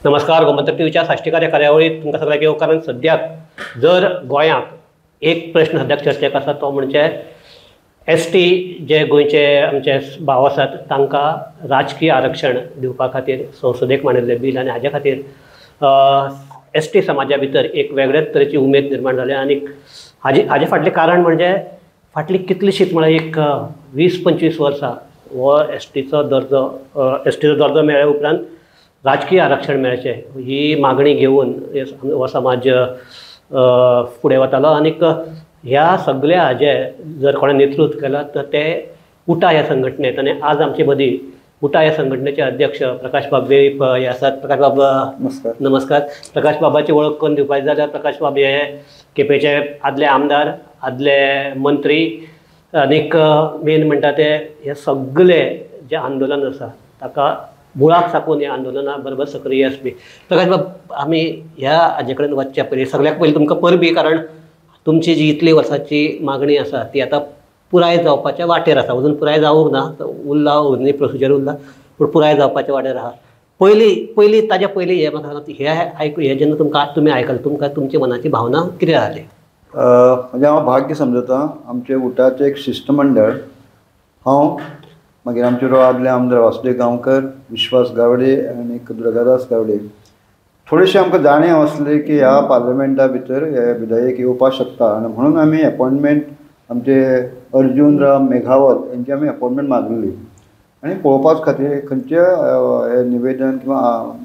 नमस्कार, गोमंतक टीव्हीच्या साश्टीकार ह्या कार्यावळीत तुमकां सगळ्यांक येवकार। सद्याक जर गोंयांत एक प्रश्न सद्याक चर्चेक आसा तो म्हणजे एस टी जे गोंयचे आमचे भाव आसात तांकां राजकीय आरक्षण दिवपा खातीर संसदेक मांडिल्लें बील आनी हाजे खातीर एस टी समाजा भितर एक वेगळेच तरेची उमेद निर्माण जाल्या। आनी हाजे फाटलें कारण म्हणजे फाटलीं कितलींशींच म्हळ्यार एक 20-25 वर्सां हो एस टीचो दर्जो एस टीचो दर्जो मेळ्ळ्या उपरांत राजकीय आरक्षण मेळचें ही मागणी घेवन हो समाज फुडें वतालो। आनीक ह्या सगळ्या हाजे जर कोणें नेतृत्व केलां तर ते उटा ह्या संघटनेत आनी आज आमचे मदीं उटा ह्या संघटनेचे अध्यक्ष प्रकाशबाब वेळीप हे आसात। प्रकाशबाब नमस्कार। नमस्कार। प्रकाशबाबाची वळख करून दिवपाची जाल्यार प्रकाशबाब हे केपेंचे आदले आमदार, आदले मंत्री आनीक मेन म्हणटा ते हे सगळे जे आंदोलन आसा ताका मुळाक साकून ह्या आंदोलना बरोबर सक्रीय आसपी प्रकाशबाब, आमी ह्या हाजे कडेन वचच्या पयलीं सगळ्याक पयलीं तुमकां परबी, कारण तुमची जी इतली वर्साची मागणी आसा ती आतां पुराय जावपाच्या वाटेर आसा। अजून पुराय जावंक ना, उरला अजूनय प्रोसिजर उरला, पूण पुराय जावपाच्या वाटेर आसा। पयलीं पयलीं ताज्या पयलीं हें म्हाका सांगात, हें आयकू हें जेन्ना तुमकां तुमी आयकलें तुमकां तुमच्या मनाची भावना कितें जाली? म्हणजे हांव भाग्य समजता, आमचें उटाचें एक शिश्टमंडळ, हांव, मागीर आमचे आदले आमदार वासुदेव गांवकर, विश्वास गावडे आनी दुर्गादास गावडे, थोडेशें आमकां जाणीव आसली की ह्या पार्लमेंटा भितर हे विधेयक येवपाक शकता आनी म्हणून आमी एपॉयंटमेंट आमचे अर्जुन राम मेघावल हेंची आमी एपॉयंटमेंट मागलेली आनी पळोवपाच खातीर खंयचें हें निवेदन किंवा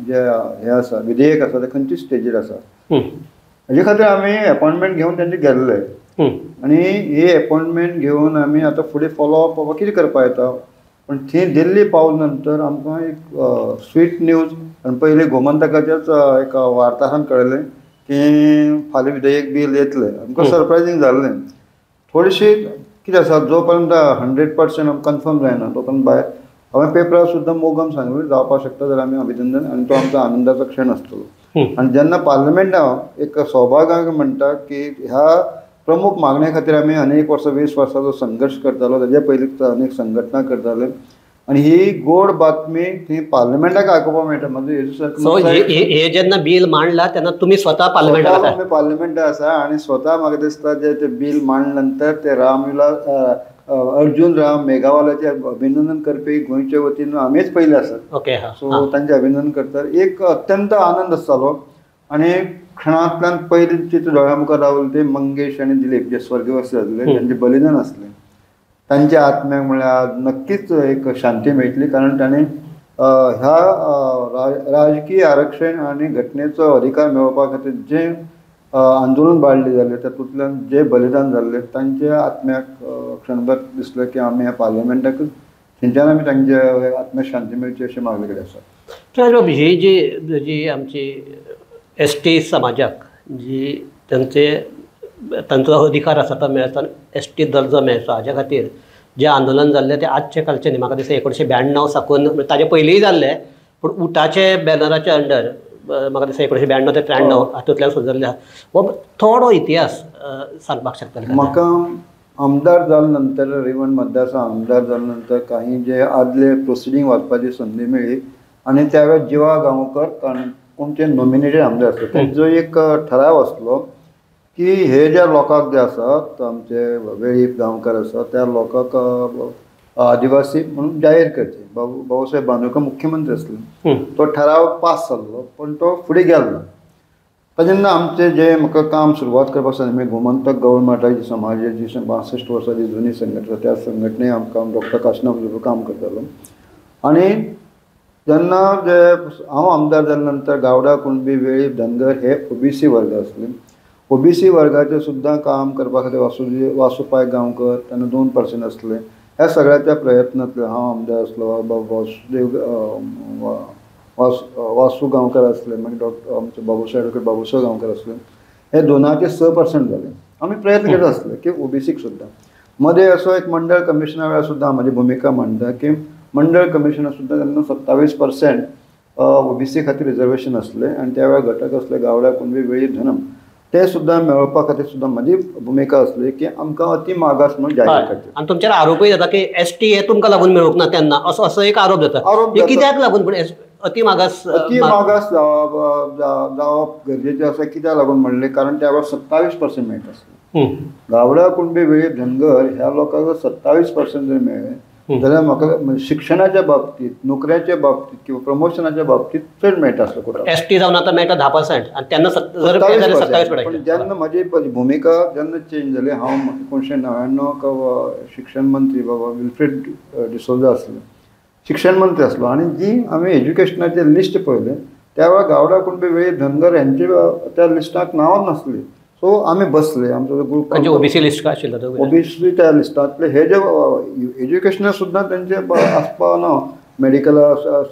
जें हें आसा विधेयक आसा तें खंयचे स्टेजीर आसा हेजे खातीर आमी एपॉयंटमेंट घेवन तेंचे गेल्ले आनी ही एपॉयंटमेंट घेवन आमी आतां फुडें फॉलोअप बाबा कितें करपा येता। पण थंय दिल्ली पावल नंतर आमकां एक स्वीट न्यूज आनी पयलीं गोमंतकाच्याच एका वार्ताहरान कळ्ळें की फाल्यां विधेयक बील येतलें। आमकां सरप्रायजींग जाल्लें। थोडीशी कितें आसा, जो पर्यंत 100% कन्फर्म जायना तो पर्यंत भायर हांवें पेपरार सुद्दां मोगम सांगलें जावपाक शकता जाल्यार आमी अभिनंदन आनी तो आमचो आनंदाचो क्षण आसतलो। आनी जेन्ना पार्लमेंटान एक सौभाग्य म्हणटा की ह्या प्रमुख मागणे खातीर आमी अनेक वर्सां 20 वर्सांचो संघर्श करतालो, ताजे पयलीं अनेक संघटना करताले आनी ही गोड बातमी थंय पार्लमेंटाक आयकुपाक मेळटा। म्हणजे हे जेन्ना बील मांडला तेन्ना तुमी स्वता पार्लमेंटाक आसा? आमी पार्लमेंटाक आसा आनी स्वता म्हाका दिसता जे ते बील मांडले नंतर ते रामविलास अर्जुन राम मेघावालाचे अभिनंदन करपी गोंयचे वतीन आमीच पयले आसात। ओके, सो तांचे अभिनंदन करतात, एक अत्यंत आनंद आसतालो। आनी क्षणांतल्यान पयलीं चित्र दोळ्या मुखार रावले ते मंगेश आनी दिलीप जे स्वर्गवासी जाल्ले, तांचे बलिदान आसलें, तांच्या आत्म्याक म्हळ्यार नक्कीच एक शांती मेळटली, कारण तांणी ह्या राजकीय आरक्षण आनी घटनेचो अधिकार मेळोवपा खातीर जें आंदोलन बाळ्ळें जालें तातूंतल्यान जें बलिदान जाल्लें तांच्या आत्म्याक क्षणभर दिसलें की आमी ह्या पार्लमेंटाकच थंयच्यान आमी तांच्या आत्म्याक शांती मेळची अशें मागले कडेन आसा। प्रकाशबाब, ही जी जी आमची एस टी समाजाक जी तांचे तांचो अधिकार आसा तो मेळचो, एस टी दर्जो मेळचो हाज्या खातीर जें आंदोलन जाल्लें तें आजचें कालचें न्ही, म्हाका दिसता 1992 साकून, ताजे पयलींय जाल्लें पूण उटाचे बॅनराच्या अंडर म्हाका दिसता 1992 ते 93 हातूंतल्यान सुरू जाल्लें आसा। हो थोडो इतिहास सांगपाक शकता? म्हाका आमदार जाल्या नंतर रिवण मतदारसंघ आमदार जाल्या नंतर काही जे आदले प्रोसिडींग वाचपाची संदी मेळ्ळी आनी त्या वेळार जिवा गांवकर काणकोणचे नॉमिनेटेड आमदार आसले, तेंचो एक ठराव आसलो की हे ज्या लोकांक जे आसात आमचे वेळीप गांवकर आसा त्या लोकांक आदिवासी म्हणून जाहीर करचे। बाबासाहेब बांदोडकर मुख्यमंत्री आसले, तो ठराव पास जाल्लो पण तो फुडें गेलो ना। जेन्ना आमचें जें म्हाका काम सुरवात करपाक सांगलें, गोमंतक गव्हर्मेंटाची समाजाची 62 वर्सां जी जुनी संघटना त्या संघटने आमकां डॉक्टर काशनाथ बरोबर काम करतालो आनी जेन्ना जे हांव आमदार जाल्या नंतर गावडा, कुणबी, वेळीप, धनगर हे ओबीसी वर्ग आसले, ओबीसी वर्गाचें सुद्दां काम करपा खातीर वासू पाय गांवकर तेन्ना 2% आसले। ह्या सगळ्याच्या प्रयत्नांतल्यान हांव आमदार आसलो, वासुदेव वासू गांवकर आसले, मागीर डॉक्टर आमचे बाबूसाहेब डॉक्टर बाबूसाहेब गांवकर आसले, हे 2 6% जाले। आमी प्रयत्न करत आसले की ओबीसीक सुद्दां मदें असो एक मंडळ कमिशना वेळार सुद्दां म्हजी भुमिका मांडटा की मंडळ कमिशना सुद्दां तेन्ना 27% ओबीसी खातीर रिजर्वेशन आसलें आनी त्या वेळार घटक आसले गावडा, कुणबी, वेळीप, धनम। ते सुद्दां मेळोवपा खातीर सुद्दां म्हजी भुमिका आसली की आमकां अति मागास म्हणून जाहीर करचें. आनी तुमचेर आरोपूय जाता की एस टी हे तुमकां लागून मेळूंक ना तेन्ना, असो असो एक आरोप जाता. कित्याक लागून पूण अति मागास अति मागास जावप गरजेचें आसा? कित्याक लागून म्हणलें, कारण त्या वेळार 27% मेळटा आसलें. गावडा कुणबी वेळीप धनगर ह्या लोकांक 27% जर मेळ्ळें जाल्यार म्हाका शिक्षणाच्या बाबतीत, नोकऱ्याच्या बाबतीत किंवा प्रमोशनाच्या बाबतीत चड मेळटा आसलो. कोटा एस टी जावन आतां मेळटा 10% आनी तेन्ना 27%. पण जेन्ना म्हजी भुमिका जेन्ना चेंज जाली, हांव 1999 शिक्षण मंत्री बाबा विल्फ्रेड डिसोजा आसले, शिक्षण मंत्री आसलो, आनी जी आमी एज्युकेशनाचें लिस्ट पळयलें त्या वेळार गावडा कुणबी वेळीप धनगर हेंचे त्या लिस्टाक नांवां नासली. सो आमी बसले, आमचो ग्रुप ओबीसी लिस्ट आशिल्लो, ओबीसी त्या लिस्टांतले हे जे एज्युकेशनल सुद्दां तेंचे आसपा ना, मेडिकल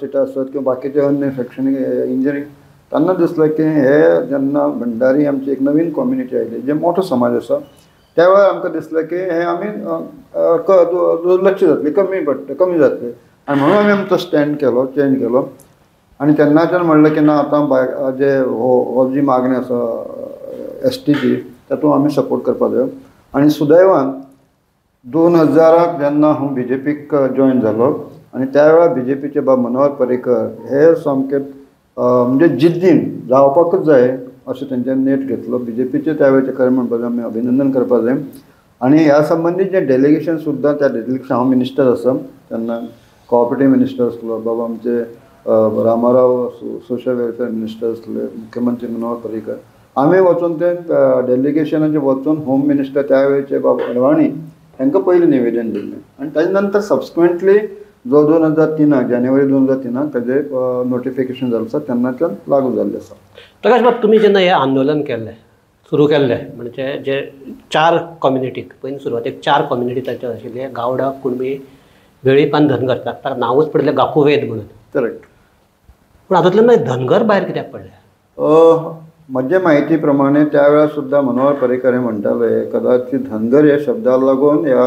सिटां आसत किंवा बाकीचे अन्य शैक्षणीक इंजिनियरींग. तांकां दिसलें की हे जेन्ना भंडारी आमची एक नवीन कम्युनिटी आयली, जे मोठो समाज आसा, त्या वेळार आमकां दिसलें की हे आमी दुर्लक्ष जातली, कमी पडटा, कमी जातले, आनी म्हणून आमी आमचो स्टँड केलो, चेंज केलो. आनी तेन्नाच्यान म्हणलें की ना, आतां जे हो जी मागणी आसा एस टीची तातूंत आमी सपोर्ट करपाक जाय. आनी सुदैवान 2000 जेन्ना हांव बी जे पीक जॉयन जालो आनी त्या वेळार बी जे पीचे बाब मनोहर पर्रीकर हे सामके म्हणजे जिद्दीन जावपाकूच जाय अशें तेंच्यांनी नेट घेतलो. बी जे पीचे त्या वेळचे खरें म्हणपाक जाय आमी अभिनंदन करपाक जाय. आनी ह्या संबंदीत जें डेलिगेशन सुद्दां, त्या डेलिगेशन हांव मिनिस्टर आसा तेन्ना, कॉपरेटीव मिनिस्टर आसलो बाबा आमचे रामाराव, सोशल वेलफेअर मिनिस्टर आसले, मुख्यमंत्री मनोहर पर्रीकर, आमी वचून ते डेलिगेशनाचे वचून होम मिनिस्टर त्या वेळचे बाब अडवाणी हांकां पयलीं निवेदन दिल्लें. आनी ताजे नंतर सबसिक्वंटली जो 2003 जानेवारी 2003 ताजें नोटिफिकेशन जालें आसा, तेन्नाच्यान लागू जाल्लें आसा. प्रकाश बाब, तुमी जेन्ना हें आंदोलन केल्लें, सुरू केल्लें, म्हणजे जे 4 कम्युनिटीक पयलीं सुरवातेक 4 कम्युनिटी तांचे आशिल्ले, गावडा, कुणबी, वेळीप आनी धनगर, ताका नांवूच पडिल्लें गाकुवेद म्हणून. करेक्ट. पूण हातूंतल्यान मागीर धनगर भायर कित्याक पडले? म्हजे म्हायती प्रमाणे त्या वेळार सुद्दां मनोहर पर्रीकर हे म्हणटाले कदाचित धनगर ह्या शब्दाक लागून ह्या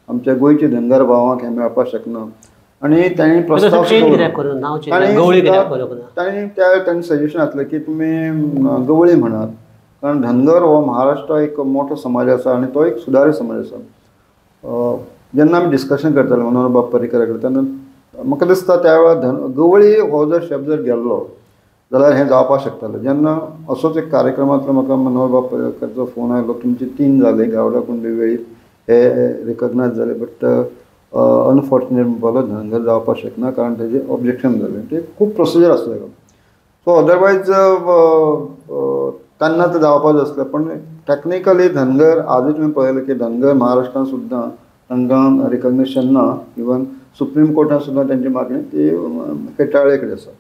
आमच्या गोंयचे धनगर भावांक हें मेळपाक शकना. आनी तांणी प्रस्ताव तांणी त्या वेळार तांणी सजेशन आसलें की तुमी गवळी म्हणात, कारण धनगर हो महाराष्ट्र एक मोठो समाज आसा आनी तो एक सुधारीत समाज आसा. जेन्ना आमी डिस्कशन करताले मनोहर बाब पर्रीकरा कडेन तेन्ना म्हाका दिसता त्या वेळार गवळी हो जर शब्द जर गेल्लो जाल्यार हें जावपाक शकतालें. जेन्ना असोच एक कार्यक्रमांतलो म्हाका मनोहर बाब पर्रीकराचो फोन आयलो, तुमचे 3 जाले गावडा कुणबी वेळीप हे रिकॉग्नायज जाले, बट अनफॉर्च्युनेट म्हणपाक धनगर जावपाक शकना कारण तेजें ऑब्जेक्शन जालें. ते खूब प्रोसिजर आसलें. सो अदरवायज तेन्ना तें जावपाक जाय आसलें, पण टॅक्निकली धनगर आजूय तुमी पळयलें की धनगर महाराष्ट्रांत सुद्दां तांकां रिकॉग्निशन ना, इवन सुप्रीम कोर्टान सुद्दां तेंची मागणी ती फेटाळे कडेन आसा.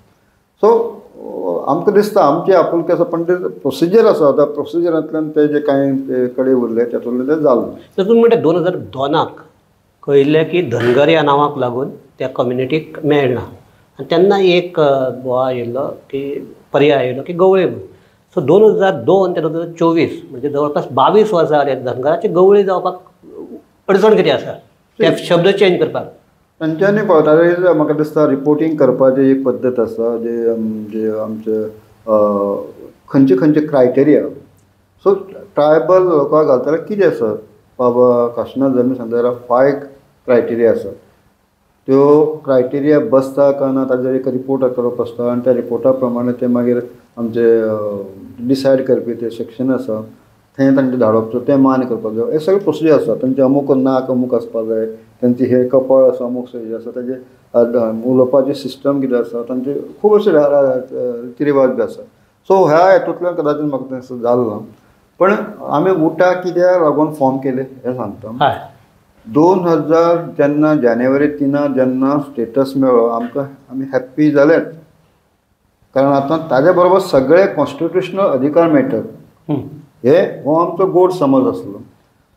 सो आमकां दिसता आमची आपुलकी आसा, पण ते प्रोसिजर आसा, त्या प्रोसिजरांतल्यान ते जे कांय ते कडेन उरले तातूंतल्यान ते जालें. तर तुमी म्हणटा 2002 कळिल्लें की धनगर ह्या नांवाक लागून त्या कम्युनिटीक मेळना, आनी तेन्ना एक बोवा आयिल्लो की पर्याय आयिल्लो की गवळी म्हणून. सो 2002 ते 2024 म्हणजे जवळपास 22 वर्सां जालीं धनगराची गवळी जावपाक अडचण कितें आसा ते शब्द चेंज करपाक? तांच्यांनी पळयता म्हाका दिसता रिपोर्टींग करपाची एक पद्दत आसा, जे जे आमचे खंयचे खंयचे क्रायटेरिया. सो ट्रायबल लोकांक घालता जाल्यार कितें आसा, बाबा काशिनाथ जल्मी सांगता जाल्यार 5 क्रायटेरिया आसा, त्यो क्रायटेरिया बसता काय ना ताजेर एक रिपोर्ट करप आसता आनी त्या रिपोर्टा प्रमाणे ते मागीर आमचे डिसायड करपी ते सेक्शन आसा थंय तांचें धाडप, तें मान्य करपाक जाय. हे सगळे प्रोसिजर आसा. तांचे अमूक नाक अमूक आसपाक जाय, तांचे हे कपाळ आसा अमूक सायज आसा, ताजे उलोवपाची सिस्टम कितें आसा, तांचे खूब अशे रिती रिवाज बी आसा. सो ह्या हेतूंतल्यान कदाचित म्हाका तें जालें ना, पण आमी उटा कित्याक लागून फॉर्म केले हें सांगता. 2000 जेन्ना जानेवारी 3 जेन्ना स्टेटस मेळ्ळो आमकां, आमी हॅप्पी जालेच, कारण आतां ताजे बरोबर सगळे कॉन्स्टिट्युशनल अधिकार मेळटात हे हो आमचो गोड समज आसलो.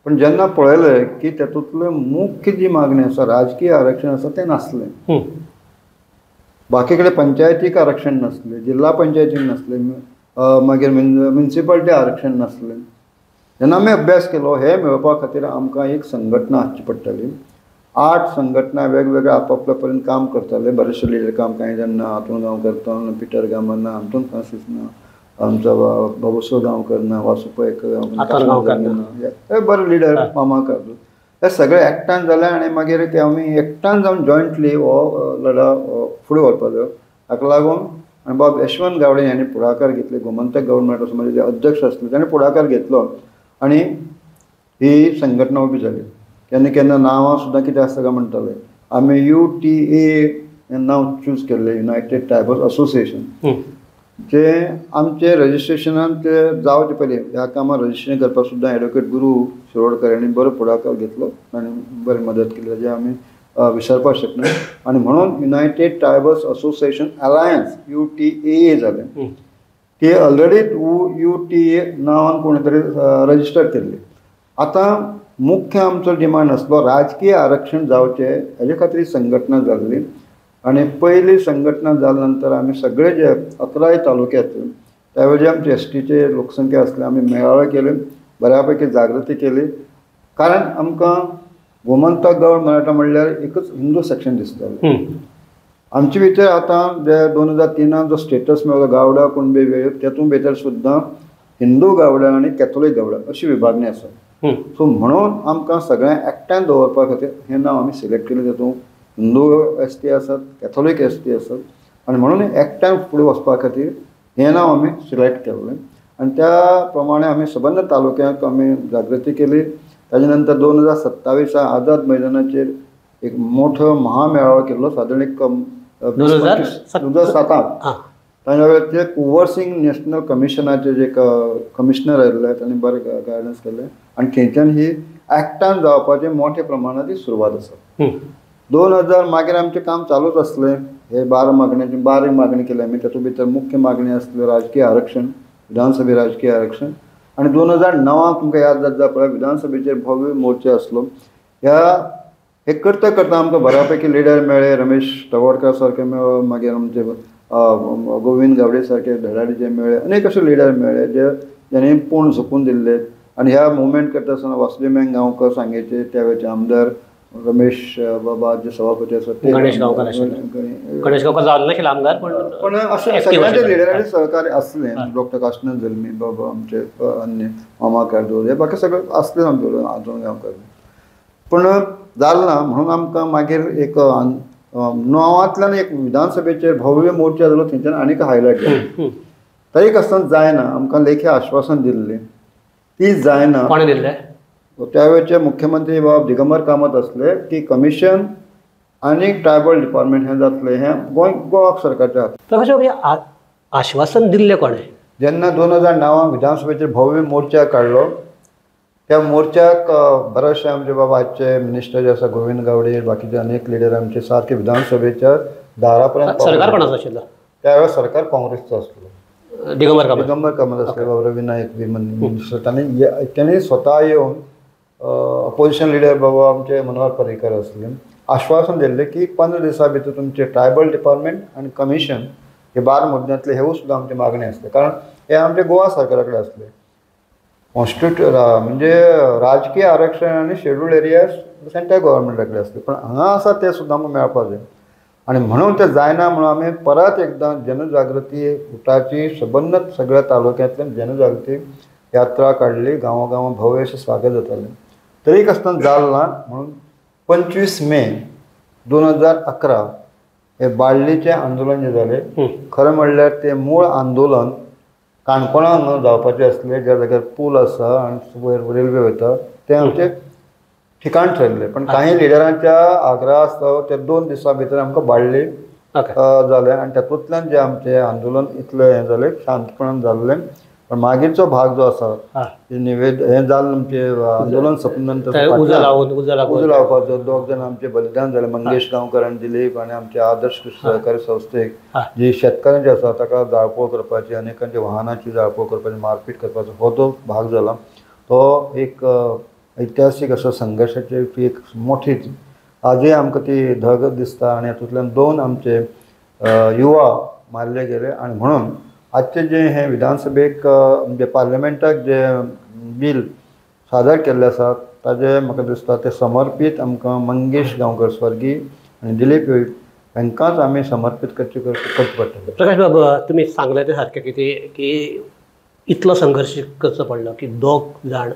पण जेन्ना पळयलें की तातूंतलें मुख्य जी मागणी आसा राजकीय आरक्षण आसा तें नासलें, बाकी कडेन पंचायतीक आरक्षण नासलें, जिल्हा पंचायतीक नासलें, मागीर म्युनिसिपालिटी आरक्षण नासलें. जेन्ना आमी अभ्यास केलो हे मेळोवपा खातीर आमकां एक संघटना आसची पडटली. 8 संघटना वेगवेगळ्या आपापल्या पर्यंत काम करताले, बरेचशे लिडर काम, कांय जाण ना, हातून हांव करता, पिटर गामा ना, आंतोन फ्रांसीस ना, आमचो बाबुसो गांवकर ना, वासू पै गांवकर ना, हे बरे लिडर मामा कार्दोज, हे सगळे एकठांय जाले आनी मागीर ते आमी एकठांय जावन जॉयंटली हो लढा फुडें व्हरपाचो. ताका लागून आनी बाब यशवंत गावडे हांणी फुडाकार घेतले, गोमंतक गव्हर्मेंट समाजाचे जे अध्यक्ष आसले ताणें फुडाकार घेतलो आनी ही संघटना उबी जाली. केन्ना केन्ना नांवां सुद्दां कितें आसता काय म्हणटाले, आमी UTA हें नांव चूज केल्लें, युनायटेड ट्रायबल असोसिएशन, जे आमचे रजिस्ट्रेशनान ते जावचे पयलीं ह्या कामाक रजिस्ट्रेशन करपाक सुद्दां एडवोकेट गुरू शिरोडकर हांणी बरो फुडाकार घेतलो आनी बरी मदत केली, ताजें आमी विसरपाक शकना. आनी म्हणून United tribals association alliance UTAA जालें. ती ऑलरेडी UTA नांवान कोणी तरी रजिस्टर केल्ली. आतां मुख्य आमचो डिमांड आसलो राजकीय आरक्षण जावचें, हेजे खातीर संघटना जाल्ली. आनी पयली संघटना जाल्या नंतर आमी सगळे जे 11 तालुक्यात त्या वेळी आमचे एसटीचे लोकसंख्या आसले, आमी मेळावे केले, बऱ्या पैकी जागृती केली. कारण आमकां गोमंतक गौड मराठा म्हणल्यार एकच हिंदू सेक्शन दिसतालें. आमचे भितर आतां जे 2003 जो स्टेटस मेळ्ळो गावडा कुणबी वेळ, तेतून भितर सुद्दां हिंदू गावडा आनी कॅथोलीक गावडा अशी विभागणी आसा. सो म्हणून आमकां सगळ्यांक एकठांय दवरपा खातीर हें नांव आमी सिलेक्ट केलें. तातूंत हिंदू एस टी आसात, कॅथोलीक एस टी आसात, आनी म्हणून एकठांय फुडें वचपा खातीर हें नांव आमी सिलेक्ट केल्लें. आनी त्या प्रमाणे आमी सबंद तालुक्यांत आमी जागृती केली. ताजे नंतर 2027 आझाद मैदानाचेर एक मोठो महामेळावो केल्लो, सादारण एक 2007. ताज्या वेळार ते कुंवर सिंग नॅशनल कमिशनाचे जे कमिशनर आयिल्ले तांणी बरें गायडन्स केलें आनी थंयच्यान ही एकठांय जावपाचे मोठ्या प्रमाणांत ही सुरवात आसा. 2000 मागीर आमचें काम चालूच आसलें. हे 12 मागण्याची 12 मागणी केली आमी, तातूंत भितर मुख्य मागणी आसली राजकीय आरक्षण, विधानसभे राजकीय आरक्षण. आनी 2009 तुमकां याद जाता पळय विधानसभेचेर भव्य मोर्चा आसलो. ह्या हे करता करता आमकां बऱ्या पैकी लिडर मेळ्ळे, रमेश तवडकर सारके मेळ्ळो, मागीर आमचे गोविंद गावडे सारके धडाडीचे मेळ्ळे, अनेक अशे लिडर मेळ्ळे जे ज्यांनी पूण झोकून दिल्ले. आनी ह्या मुवमेंट करता आसतना वासुदेव मेंग गांवकर सांगेचे त्या वेळचे आमदार, रमेश बाबा जे सभापती आसात ते, गणेश गांवकर आशिल्ले, गणेश गांवकर जावं नाशिल्ले आमदार, पण अशें सगळ्यांचे लिडरांचे सहकार्य आसलें. डॉक्टर काशनाथ जल्मी बाबा आमचे, अन्य मामा कार्दोज, हे बाकी सगळे आसले आमचे आजोन गांवकर. पूण जालें ना म्हणून आमकां मागीर एक 9वांतल्यान एक विधानसभेचेर भव्य मोर्चा जालो, थंयच्यान आनीक हायलायट जालें. तरी आसतना जायना, आमकां लेखी आश्वासन दिल्लें ती जायना. कोणें दिल्लें? त्या वेळचे मुख्यमंत्री बाब दिगंबर कामत आसले की कमिशन आनी ट्रायबल डिपार्टमेंट हें जातलें, हें गोंय गोवा सरकारच्या हातात. प्रकाश बाब, आश्वासन दिल्लें कोणें? जेन्ना 2009 विधानसभेचेर भव्य मोर्चा काडलो, त्या मोर्चाक बरेचशे आमचे बाबा आजचे मिनिस्टर जे आसा गोविंद गावडे, बाकीचे अनेक लिडर आमचे सारके विधानसभेच्या दारा पर्यंत. सरकार कोणाचो आशिल्लो त्या वेळार? सरकार काँग्रेसचो आसलो, दिगंबर कामत. दिगंबर कामत आसले, बाबा रवी नायक बी मिनिस्टर. तांणी स्वता येवन अपोजिशन लिडर बाबा आमचे मनोहर पर्रीकर आसले, आश्वासन दिल्लें की 15 दिसां भितर तुमचे ट्रायबल डिपार्टमेंट आनी कमिशन हे 12 मुद्द्यांतले हेवूय सुद्दां आमची मागणी आसले. कारण हे आमचे गोवा सरकारा कडेन आसले. कॉन्स्टिट्यू म्हणजे राजकीय आरक्षण आनी शेड्यूल्ड एरिया सेंट्रल गव्हर्मेंटा कडेन आसले, पण हांगा आसा ते सुद्दां आमकां मेळपाक जाय. आनी म्हणून ते जायना म्हणून आमी परत एकदां जनजागृती उटाची सबंद सगळ्या तालुक्यांतल्यान जनजागृती यात्रा काडली, गांवां भव्य अशें स्वागत जातालें. तरी आसतना जालें ना म्हणून 25 मे 2011 हे बाळ्ळीचें आंदोलन जें जालें, खरें म्हणल्यार तें मूळ आंदोलन काणकोणा हांगा जावपाचें आसलें, ज्या जाग्यार पूल आसा आनी वयर रेल्वे वयता तें आमचें ठिकाण ठरलें. पण काही लिडरांच्या आग्रहास्तव ते 2 दिसां भितर आमकां बाळ्ळी जालें आनी तातूंतल्यान जें आमचें आंदोलन इतलें हें जालें, शांतपणान जाल्लें. पण मागीरचो भाग जो आसा निवेद हें जालें आमचें आंदोलन सोंपून नंतर उजो लावपाचो, 2 जाण आमचे बलिदान जालें, मंगेश गांवकर आनी दिलीप, आनी आमचे आदर्श कृषी सहकारी संस्थेक जी शेतकारांची आसा ताका जाळपोळ करपाची, अनेकांच्या वाहनाची जाळपोळ करपाची, मारपीट करपाचो हो जो भाग जाला तो एक ऐतिहासीक असो संघर्शाची एक मोठी आजूय आमकां ती धग दिसता. आनी हातूंतल्यान 2 आमचे युवा मारले गेले. आनी म्हणून आजचे जे हे विधानसभेक म्हणजे पार्लमेंटाक जे बील सादर केल्लें आसा ताजें म्हाका दिसता तें समर्पीत आमकां मंगेश गांवकर स्वर्गीय आनी दिलीप वेळीप तांकांच आमी समर्पीत करचें पडटलें. प्रकाश बाब, तुमी सांगलें तें सारकें कितें की इतलो संघर्श करचो पडलो की 2 जाण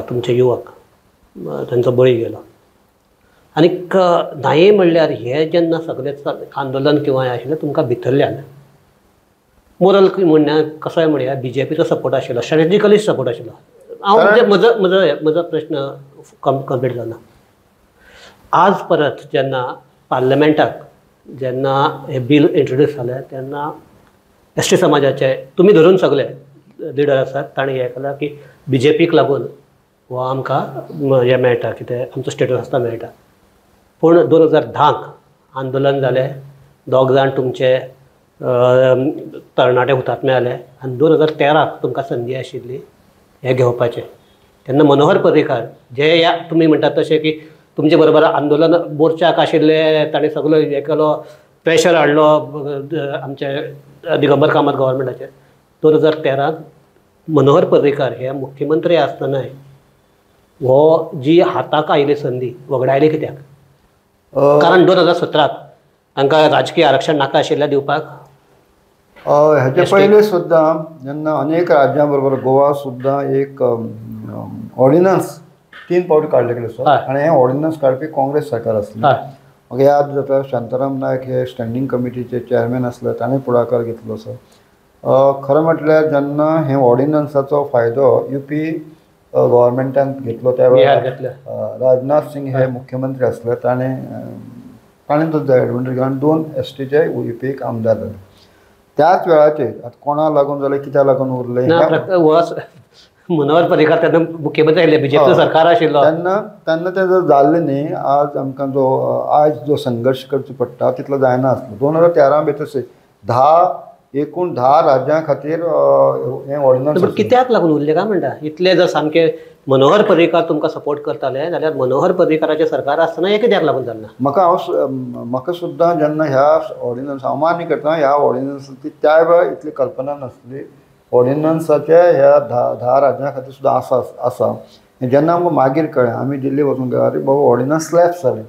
तुमचे युवक तांचो बळी गेलो. आनीक नाये म्हणल्यार हे जेन्ना सगळें आंदोलन किंवा हें आशिल्लें तुमकां भितरल्यान मोरल म्हणण्या कसोय म्हणया बीजेपीचो सपोर्ट आशिल्लो, स्ट्रॅटेजिकली सपोर्ट आशिल्लो. हांव म्हणजे म्हजो म्हजो म्हजो प्रश्न कंप्लीट जालो. आज परत जेन्ना पार्लमेंटाक जेन्ना हें बील इंट्रोड्यूस जालें तेन्ना एस टी समाजाचे तुमी धरून सगळे लिडर आसात ताणें हें केलां की बीजेपीक लागून हो आमकां हें मेळटा, कितें आमचो स्टेटस आसता मेळटा. पूण 2010 आंदोलन जालें, 2 जाण तुमचे तरणाटे हुतात्मे जाले आनी 2013 तुमकां संदी आशिल्ली हें घेवपाचें. तेन्ना मनोहर पर्रीकार जे ह्या तुमी म्हणटात तशें की तुमचे बरोबर आंदोलन मोर्चाक आशिल्ले, ताणें सगळो हें केलो, प्रेशर हाडलो आमचे दिगंबर कामत गव्हर्मेंटाचेर. 2013 मनोहर पर्रीकार हे मुख्यमंत्री आसतनाय हो जी हाताक आयिल्ली संदी वगडायली कित्याक? कारण 2017 तांकां राजकीय आरक्षण नाका आशिल्लें दिवपाक. हेजे पयलीं सुद्दां जेन्ना अनेक राज्यां बरोबर गोवा सुद्दां एक ऑर्डिनन्स 3 फावटी काडले गेले आसा आनी हें ऑर्डिनन्स काडपी काँग्रेस सरकार आसलें. म्हाका याद जाता शांताराम नायक हे स्टँडींग कमिटीचे चेअरमॅन आसले, ताणें फुडाकार घेतलो आसा. खरें म्हटल्यार जेन्ना हे ऑर्डिनन्साचो फायदो युपी गव्हर्मेंटान घेतलो त्या वेळार राजनाथ सिंग हे मुख्यमंत्री आसले, ताणें तो एडवांटेज घेवन आनी 2 एस टीचे युपीक आमदार जाले. त्याच वेळाचेर आतां कोणाक लागून जालें, कित्याक लागून उरलें, मनोहर पर्रीकार तेन्ना मुख्यमंत्री आशिल्ले, बीजेपी सरकार आशिल्लो तेन्ना, तेन्ना तें जर जाल्लें न्ही आज आमकां जो आयज जो संघर्श करचो पडटा तितलो जायना आसलो. 2013 भितर 10 एकूण 10 राज्यां खातीर हें ऑर्डिनन्स कित्याक लागून उरलें काय म्हणटा? इतले जर सामके मनोहर पर्रीकार तुमकां सपोर्ट करताले जाल्यार मनोहर पर्रीकाराचें सरकार आसतना हें कित्याक लागून जालें ना? म्हाका सुद्दां जेन्ना ह्या ऑर्डिनन्स हांव मान्य करता, ह्या ऑर्डिनन्साची त्या वेळार इतली कल्पना नासली. ऑर्डिनन्साचे ह्या 10 राज्यां खातीर सुद्दां आसा. जेन्ना आमकां मागीर कळ्ळें, आमी दिल्ली वचून गेले, अरे बाबा ऑर्डिनन्स लॅप्स जालें.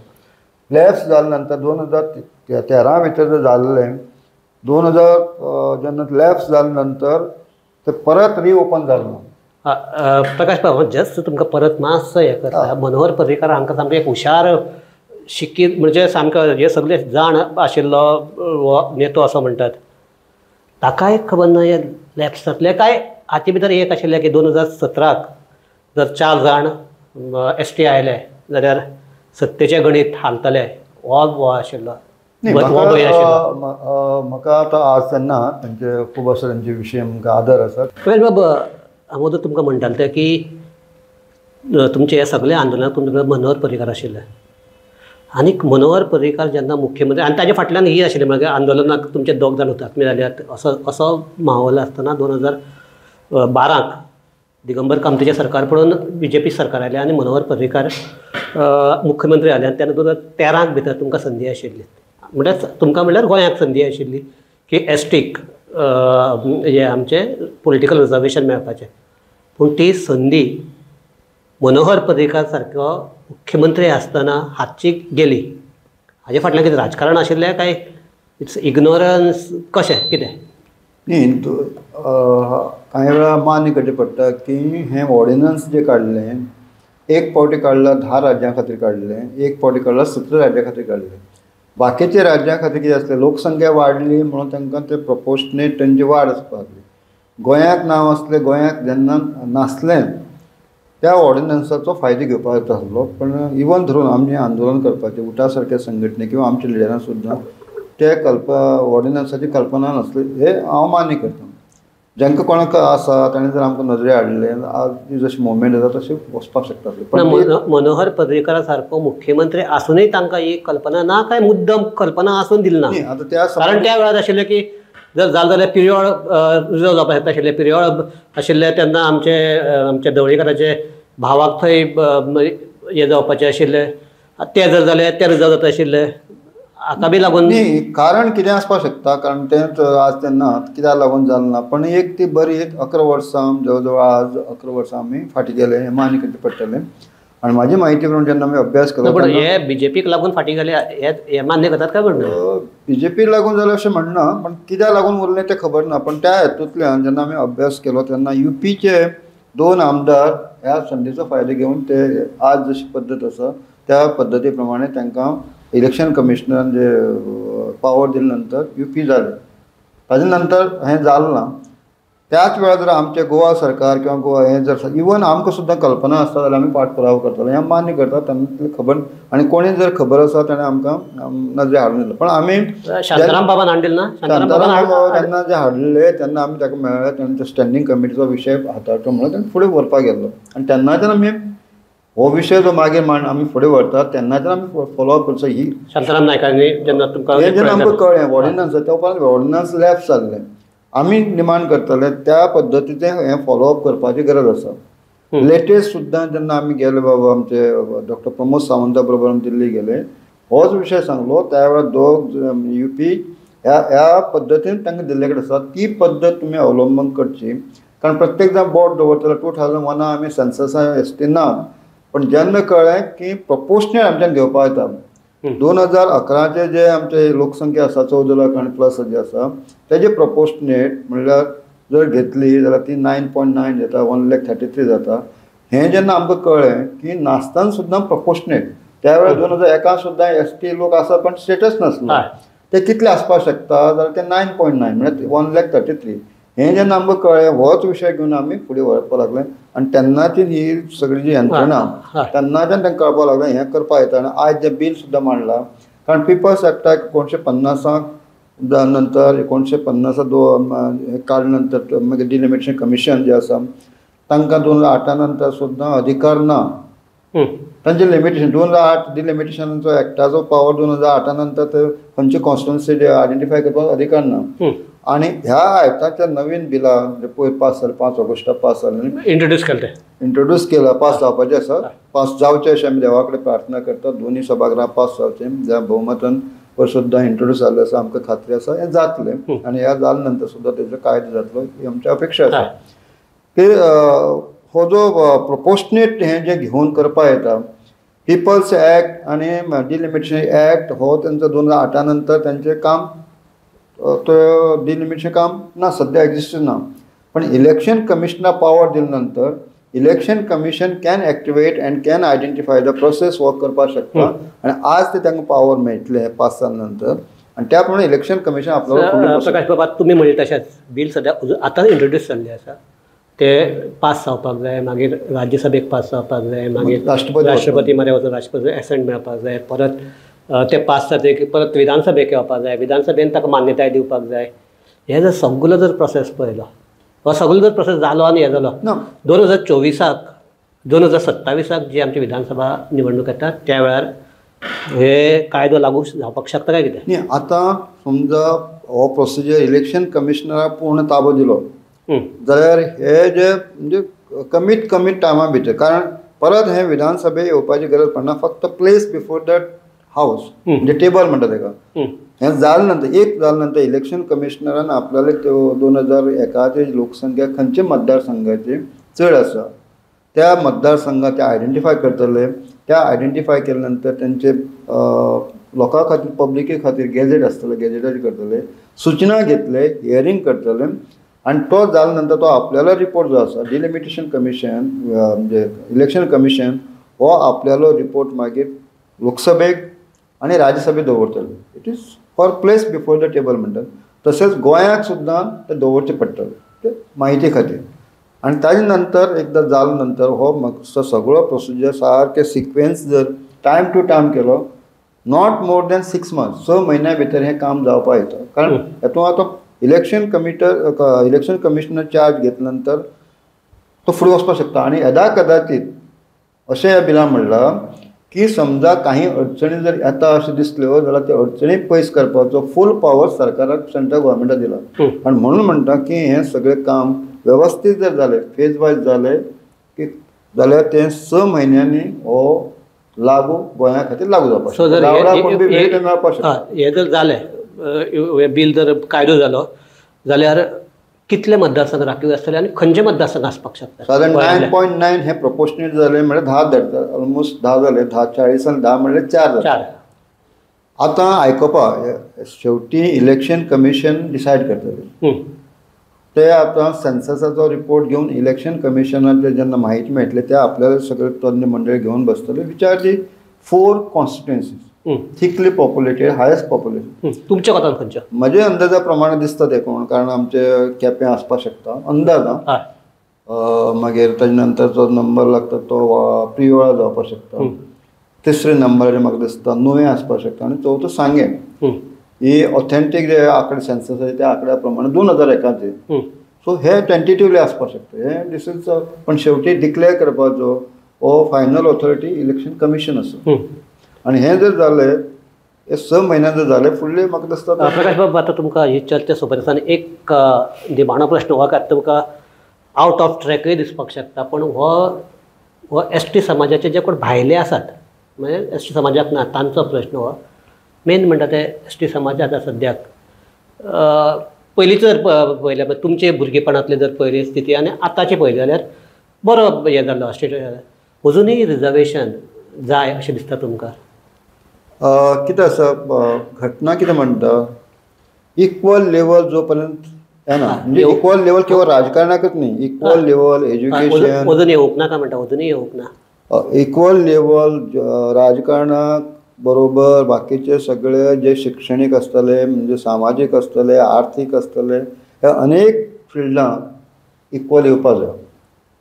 लॅप्स जाले नंतर 2013 भितर जर जाल्लें, 2000 जेन्ना लॅप्स जाले नंतर ते परत रिओपन जालें ना. प्रकाश बाब, जस्ट तुमकां परत मातसो हें करता. मनोहर पर्रीकार हांकां सामकें एक हुशार शिकीत म्हणजे सामको हे सगळे जाण आशिल्लो हो नेतो असो म्हणटात, ताकाय खबर ना हे लॅप्स जातले काय? हाचे भितर एक आशिल्लें की 2017 जर 4 जाण एस टी आयले जाल्यार सत्तेचें गणीत हालतलें, हो हो आशिल्लो. म्हाका आतां आज तेन्ना तांचे खूब आसा, तांचे विशय आमकां आदर आसा. प्रकाश बाब, हांव वोदोळ तुमकां म्हणटालें तें की तुमचें हें सगळें आंदोलनाक तुमचे मनोहर पर्रीकार आशिल्ले आनीक मनोहर पर्रीकार जेन्ना मुख्यमंत्री आनी ताजे फाटल्यान ही आशिल्ली मागीर आंदोलनाक तुमचे 2 जाण हुतात्मे जाल्यात असो असो माहोल आसतना 2012 दिगंबर कामतीचें सरकार पडून बीजेपी सरकार आयलें आनी मनोहर पर्रीकार मुख्यमंत्री जाले आनी तेन्ना 2013 भितर तुमकां संदी आशिल्ली, म्हणल्यार तुमकां म्हणल्यार गोंयाक संदी आशिल्ली की एस टीक हें आमचें पॉलिटिकल रिजर्वेशन मेळपाचें. पूण ती संदी मनोहर पर्रीकार सारको मुख्यमंत्री आसतना हातची गेली. हाजे फाटल्यान कितें राजकारण आशिल्लें काय it's ignorance, कशें कितें? न्ही, कांय वेळार मान्य करचें पडटा की हें ऑर्डिनन्स जें काडलें, एक फावटी काडलां 10 राज्यां खातीर काडलें, एक फावटी काडलां 17 राज्यां खातीर काडलें. बाकीच्या राज्यां खातीर कितें आसलें, लोकसंख्या वाडली म्हणून तांकां ते प्रपोर्शनेट तेंची वाड आसपाक लागली. गोंयाक नांव आसलें, गोंयाक जेन्ना नासलें त्या ऑर्डिनन्साचो फायदो घेवपाक जाता आसलो. पण इवन धरून आमी आंदोलन करपाचें उटा सारक्या संघटने किंवा आमच्या लिडरां सुद्दां ते ऑर्डिनन्साची कल्पना नासली, हें हांव मान्य करता. जांकां कोणाक आसा ताणें जर आमकां नदरे हाडलें, आज जी जशी मुवमेंट जाता तशी वचपाक शकता. पण मनोहर पर्रीकारा सारको मुख्यमंत्री आसूनय तांकां ही कल्पना ना काय मुद्दम कल्पना आसून दिली ना? आतां त्या कारण त्या वेळार आशिल्लें की जर जालें जाल्यार पिरियड रिजर्व जावपाक शकता आशिल्लें, पिरियड आशिल्लें तेन्ना आमचे आमच्या ढवळीकाराचे भावाक थंय हें जावपाचें आशिल्लें, ते जर जालें ते रिजर्व जाता आशिल्लें, हाका बी लागून न्ही. कारण कितें आसपाक शकता, कारण तेंच आज तेन्ना कित्याक लागून जालें ना. पण एक ती बरी 11 वर्सां, जवळ जवळ आज 11 वर्सां आमी फाटीं गेले हें मान्य करचें पडटलें. आनी म्हाजी म्हायती प्रमाण जेन्ना आमी अभ्यास केलो, पण हे बीजेपीक लागून फाटीं गेले हे मान्य करतात काय म्हणटा? बीजेपी लागून जालें अशें म्हणना, पण कित्याक लागून उरलें तें खबर ना. पण त्या हेतूंतल्यान जेन्ना आमी अभ्यास केलो तेन्ना युपीचे 2 आमदार ह्या संदीचो फायदो घेवन ते आज जशी पद्दत आसा त्या पद्दती प्रमाणे तांकां इलेक्शन कमिशनरान जे पावर दिले नंतर युपी जालें. ताजे नंतर हें जालें ना. त्याच वेळार जर आमचें गोवा सरकार किंवा गोवा हें जर इवन आमकां सुद्दां कल्पना आसता जाल्यार आमी पाठपुरावो करतले, हें मान्य करता, तांकां खबर आनी कोणी जर खबर आसा ताणें आमकां नदरे हाडून दिलो. पण आमी शांताराम बाबान हाडले ना, शांताराम बाबा तेन्ना जे हाडले तेन्ना आमी ताका मेळ्ळे, तेन्ना स्टँडींग कमिटीचो विशय हाताळचो म्हणून तेन्ना फुडें व्हरपाक गेल्लो. आनी तेन्नाच्यान आमी हो विशय जो मागीर मांड आमी फुडें व्हरतात तेन्नाच्यान आमी फॉलोअप करचो. ही शांताराम नायकांनी जेन्ना तुमकां हें जेन्ना आमकां कळ्ळें ऑर्डिनन्स, त्या उपरांत ऑर्डिनन्स लॅप्स जाल्लें, आमी डिमांड करतले त्या पद्दतीचें हें फॉलोअप करपाची गरज आसा. लेटेस्ट सुद्दां जेन्ना आमी गेले बाबा आमचे डॉक्टर प्रमोद सावंता बरोबर आमी दिल्ली गेले, होच विशय सांगलो. त्या वेळार दोग युपी ह्या ह्या पद्दतीन तांकां दिल्ले कडेन आसा ती पद्दत तुमी अवलंबन करची. कारण प्रत्येक जाण बोट दवरतलो 2001 आमी सेन्ससा एस टी ना, पण जेन्ना कळ्ळें की प्रपोर्शनल आमच्यान घेवपाक येता. 2011 जे आमचे लोकसंख्या आसा 14 लाख आनी प्लस जे आसा तेजे प्रपोर्शनेट म्हणल्यार जर घेतली जाल्यार ती 9.9 जाता, 1,33,000 जाता. हें जेन्ना आमकां कळ्ळें की नासतना सुद्दां प्रपोर्शनेट, त्या वेळार 2001 सुद्दां एस टी लोक आसा पण स्टेटस नासलो, ते कितले आसपाक शकता जाल्यार ते 9.9 म्हणल्यार 1,33,000. हें जेन्ना आमकां कळ्ळें होच विशय घेवन आमी फुडें व्हरपाक लागले. आनी तेन्नाची ही सगळी जी यंत्रणा तेन्नाच्यान तांकां कळपाक लागलें हें करपाक येता. आनी आयज जें बील सुद्दां मांडलां, कारण पिपल्स एक्टाक 1950 नंतर 1950 काडले नंतर मागीर डिलिमिटेशन कमिशन जें आसा तांकां 2008 नंतर सुद्दां अधिकार ना. तांचें लिमिटेशन 2008 डिलिमिटेशनाचो एक्टाचो पावर 2008 नंतर ते खंयचे कॉन्स्टिट्युन्सी आयडेंटिफाय करपाक अधिकार ना. आनी ह्या आयताच्या नवीन बिला म्हणजे पयर पास जालें, 5 ऑगस्टाक पास जालें, इंट्रोड्यूस केलें, इंट्रोड्यूस केला, पास जावपाचें आसा, पास जावचें अशें आमी देवा कडेन प्रार्थना करतात. दोनूय सभागृहां पास जावचें, ज्या भोवमतान पयर सुद्दां इंट्रोड्यूस जाल्लें आसा, आमकां खात्री आसा हें जातलें. आनी ह्या जाले नंतर सुद्दां तेजो कायदो जातलो ही आमची अपेक्षा आसा. की हो जो प्रपोर्शनेट हें जें घेवन करपाक येता, पिपल्स एक्ट आनी डिलिमिटेशन एक्ट हो तेंचो 2008 नंतर तेंचें काम तो डिलिमिटेशन काम ना, सद्या एग्जिस्ट ना. पण इलेक्शन कमिशनाक पावर दिले नंतर election commission can activate and can identify the process work करपाक शकता. आनी आज ते तांकां पावर मेळटले पास जाले नंतर, आनी त्या प्रमाणे इलेक्शन कमिशन आपलो. प्रकाश बाबा, तुमी म्हणले तशेंच बील सद्या आतां इंट्रोड्यूस जाल्लें आसा, ते पास जावपाक जाय, मागीर राज्यसभेक पास जावपाक जाय, मागीर राष्ट्रपती मरे वचून राष्ट्रपती एसेंट मेळपाक जाय, परत ते पास जाते की परत विधानसभेक येवपाक जाय, विधानसभेन ताका मान्यताय दिवपाक जाय. हे जर सगलो जर प्रोसेस पळयलो, हो सगलो जर प्रोसेस जालो आनी हें जालो, 2024 2027 जी आमची विधानसभा निवडणूक येता त्या वेळार हे कायदो लागू जावपाक शकता काय कितें? न्ही, आतां समजा हो प्रोसिजर इलेक्शन कमिशनराक पूर्ण ताबो दिलो जाल्यार हे जे म्हणजे कमीत कमी टायमा भितर, कारण परत हें विधानसभे येवपाची गरज पडना, फक्त प्लेस बिफोर that house म्हणजे टेबल म्हणटा तेका, हें जाले नंतर एक जाले नंतर इलेक्शन कमिशनरान आपल्याला त्यो 2001 लोकसंख्या खंयच्या मतदारसंघाची चड आसा त्या मतदारसंघात ते आयडेंटिफाय करतले. त्या आयडेंटिफाय केल्या नंतर तेंचे लोकां खातीर पब्लिके खातीर गॅझेट आसतले, गॅझेटाचेर करतले, सुचना घेतले, हियरींग करतले. आनी तो जाले नंतर तो आपल्यालो रिपोर्ट जो आसा डिलिमिटेशन कमिशन म्हणजे इलेक्शन कमिशन हो आपल्यालो रिपोर्ट मागीर लोकसभेक आनी राज्यसभेक दवरतले. It is for place before the table म्हणटात. तशेंच गोंयाक सुद्दां तें दवरचें पडटलें ते म्हायती खातीर. आनी ताजे नंतर एकदां जाले नंतर हो सगळो प्रोसिजर सारकें सिक्वेन्स जर टायम टू टायम केलो, not more than 6 months, 6 म्हयन्या भितर हें काम जावपाक येता. कारण हेतून आतां इलेक्शन कमिशनर चार्ज घेतल्या नंतर तो फुडें वचपाक शकता. आनी येदा कदाचीत अशें ह्या बिलान म्हणलां की समजा काही अडचणी जर येता अशें दिसल्यो जाल्यार त्यो अडचणी पयस करपाचो फूल पावर सरकाराक सेंट्रल गव्हर्मेंटाक दिला. आनी म्हणून म्हणटा की हें सगळें काम वेवस्थीत जर जालें, फेज वायज जालें की जाल्यार तें 6 म्हयन्यांनी हो लागू गोंया खातीर लागू जावपाक शकता. हें जर जालें, हें बील जर कायदो जालो जाल्यार कितले मतदारसंघ राखीव आसतले आनी खंयचे मतदारसंघ आसपाक शकता? सादारण 9.9 हे प्रोपोर्शनेट जाले म्हळ्यार 10 धरता, ऑलमोस्ट 10 जाले, 10 40 आनी 10 म्हळ्यार 4 जाले. आतां आयकोपा शेवटी इलेक्शन कमिशन डिसायड करतले ते. आतां सेन्ससाचो रिपोर्ट घेवन इलेक्शन कमिशनाचे जेन्ना म्हायती मेळटली ते आपल्याला सगळे तज्ञ मंडळी घेवन बसतले. Which are the 4 constituencies thickly populated, highest population. तुमच्या कोतान खंयचे? म्हजे अंदाजा प्रमाणे दिसता ते कोण, कारण आमचे केपें आसपाक शकता अंदाज. मागीर ताजे नंतरचो नंबर लागता तो प्रियोळा जावपाक शकता, तिसरे नंबराचेर म्हाका दिसता नुवें आसपाक शकता आनी चवथो सांगें. ही ऑथेंटीक जे आंकडे सेन्ससाचे त्या आंकड्या प्रमाणे 2001 सो हे टेंटेटिवली आसपाक शकता. हे दीस is, पण शेवटी डिक्लेअर करपाचो हो फायनल ऑथॉरिटी इलेक्शन कमिशन आसा. आनी हें जर जालें, हे 6 म्हयन्यान जर जालें फुडलें म्हाका दिसता. प्रकाश बाब, आतां तुमकां ही चर्चा सोबत आसा आनी एक निमाणो प्रश्न हो आतां तुमकां आवट ऑफ ट्रॅकय दिसपाक शकता, पण हो एस टी समाजाचे जे कोण भायले आसात, म्हणजे एस टी समाजाक ना तांचो प्रश्न हो मेन म्हणटा ते एस टी समाज आतां सद्याक पयलीं जर पळयल्यार तुमचे भुरगेपणांतले जर पयली स्थिती आनी आतांची पळयली जाल्यार बरो हें जाल्लो स्टेट, अजुनूय रिजर्वेशन जाय अशें दिसता तुमकां? कितें आसा घटना कितें म्हणटा, इक्वल लेवल जो पर्यंत येना, म्हणजे इक्वल लेवल केवळ राजकारणाकच न्ही, इक्वल लेवल एज्युकेशन अजून येवंक नाका म्हणटा, अजुनूय येवंक ना इक्वल लेवल राजकारणाक बरोबर बाकीचे सगळे जे शिक्षणीक आसतले, म्हणजे सामाजीक आसतले, आर्थीक आसतले, ह्या अनेक फिल्डांक इक्वल येवपा जाय.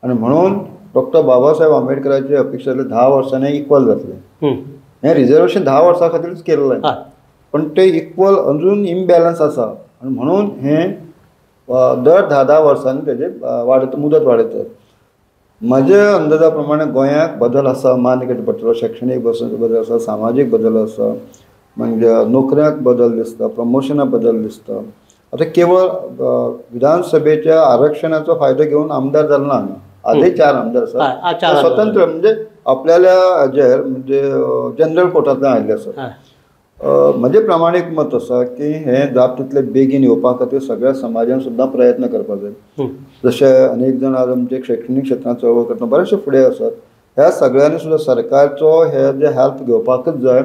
आनी म्हणून डॉक्टर बाबासाहेब आंबेडकराची अपेक्षा 10 वर्सांनी इक्वल जातलें. हें रिजर्वेशन 10 वर्सां खातीरूच केल्लें, पण ते इक्वल अजून इम्बॅलन्स आसा आनी म्हणून हें दर 10-10 वर्सांनी तेजे वाडयता, मुदत वाडयतात. म्हज्या अंदाजा प्रमाणे गोंयाक बदल आसा, मान्य करचें पडटलो. शैक्षणीक बदल आसा, सामाजीक बदल आसा, मागीर नोकऱ्यांक बदल दिसता, प्रमोशना बदल दिसता. आतां केवळ विधानसभेच्या आरक्षणाचो फायदो घेवन आमदार जालो ना आमी, आजय 4 आमदार आसा स्वतंत्र, म्हणजे आपल्याला हाजेर म्हणजे जनरल कोटांतल्यान आयिल्ले आसा. म्हजें प्रामाणीक मत आसा की हें जाता तितले बेगीन येवपा खातीर सगळ्या समाजान सुद्दां प्रयत्न करपाक जाय. जशे अनेक जाण आज आमचे शैक्षणीक क्षेत्रांत चळवळ करतना बरेचशे फुडें आसात, ह्या सगळ्यांनी सुद्दां सरकारचो हे जे हेल्प घेवपाकच जाय,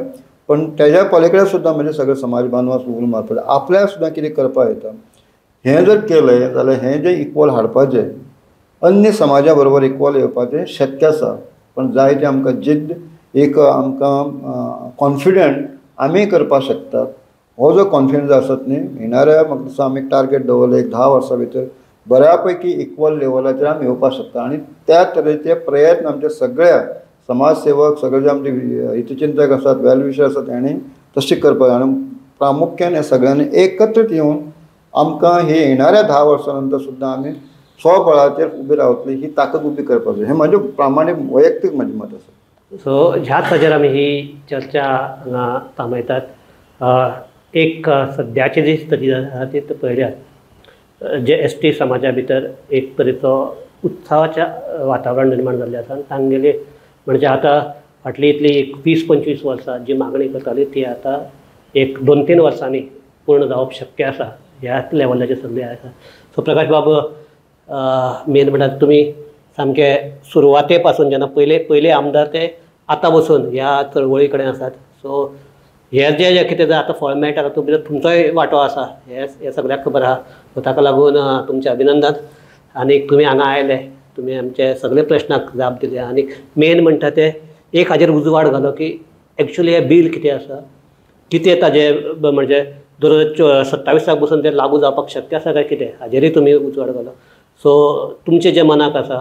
पण तेज्या पलीकडे सुद्दां म्हणजे सगळे समाज बांधवां उलो मारपाक जाय, आपल्याक सुद्दां कितें करपाक येता. हें जर केलें जाल्यार हें जें इक्वल हाडपाचें, अन्य समाजा बरोबर इक्वल येवपाचें शक्य आसा, पण जाय तें आमकां जिद्द, एक आमकां कॉन्फिडंट आमी करपाक शकतात. हो जो कॉन्फिडन्स आसत न्ही, येणाऱ्या म्हाका दिसता आमी टार्गेट दवरलें एक 10 वर्सां भितर बऱ्या पैकी इक्वल लेवलाचेर आमी येवपाक शकता. आनी त्या तरेचे प्रयत्न आमचे सगळ्या समाजसेवक, सगळे जे आमचे हितचिंतक आसात, वेलविशर आसात, हांणी तशें करपाक जाय. आनी प्रामुख्यान ह्या सगळ्यांनी एकत्रीत येवन आमकां हे येणाऱ्या 10 वर्सां नंतर सुद्दां आमी स्वबळाचेर उबी रावतली ही ताकद उबी करपाक जाय. हें म्हजें प्रामाणीक वैयक्तीक म्हजें मत आसा. सो ह्याच हाजेर आमी ही चर्चा हांगा थांबयतात. एक सद्याची जी स्थिती आसा ती पळयल्यार जे एस टी समाजा भितर एक तरेचो उत्साहाचें वातावरण निर्माण जाल्लें आसा आनी तांगेली म्हणजे आतां फाटली इतली एक 20-25 वर्सां जी मागणी करताली ती आतां एक 2-3 वर्सांनी पूर्ण जावप शक्य आसा, ह्याच लेवलाचेर सगळें आसा. सो प्रकाश बाब, मेन म्हणल्यार तुमी सामके सुरवाते पासून जेन्ना पयले पयले आमदार ते आतां बसून ह्या चळवळी कडेन आसात. सो हे जे जे कितें आतां फळ मेळटा तातूंत भितर तुमचोय वांटो आसा हें सगळ्याक खबर आसा. सो ताका लागून तुमचें अभिनंदन आनी तुमी हांगा आयले, तुमी आमचे सगळे प्रश्नाक जाप दिली आनी मेन म्हणटा ते एक हाजेर उजवाड घालो की एक्चुअली हें बील कितें आसा, कितें ताजें म्हणजे 2027 बसून तें लागू जावपाक शक्य आसा काय कितें, हाजेरूय तुमी उजवाड घालो. सो तुमचें जें मनाक आसा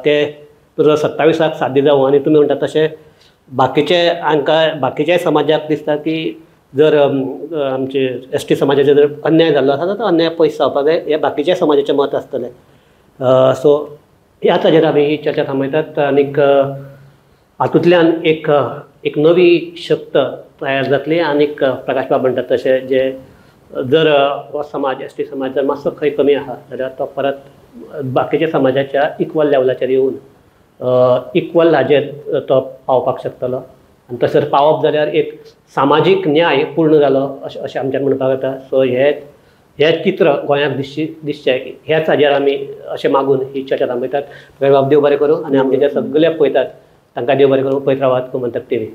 तें 2027 साध्य जावं आनी तुमी म्हणटा तशें बाकीचे हांकां बाकीच्या समाजाक दिसता की जर आमचे एस टी समाजाचेर जर अन्याय जाल्लो आसा तो अन्याय पयस जावपाक जाय, हें बाकीच्या समाजाचें मत आसतलें. सो ह्याच हाजेर आमी ही चर्चा थांबयतात आनीक हातूंतल्यान एक एक नवी शक्त तयार जातली आनीक प्रकाश बाब म्हणटात तशें जे जर हो समाज एस टी समाज जर मातसो खंय कमी आसा जाल्यार तो परत बाकीच्या समाजाच्या इक्वल लेवलाचेर येवन इक्वल हाजेर तो पावपाक शकतलो आनी तशें पावप जाल्यार एक सामाजीक न्याय पूर्ण जालो अशें अशें आमच्यान म्हणपाक येता. सो हे हें चित्र गोंयांक दिसचें ह्याच हाजेर आमी अशें मागून ही चर्चा थांबयतात. बाब देव बरें करूं आनी आमचे जे सगळे पळयतात तांकां देव बरें करूं. पळयत रावात गोमंतक टीव्ही.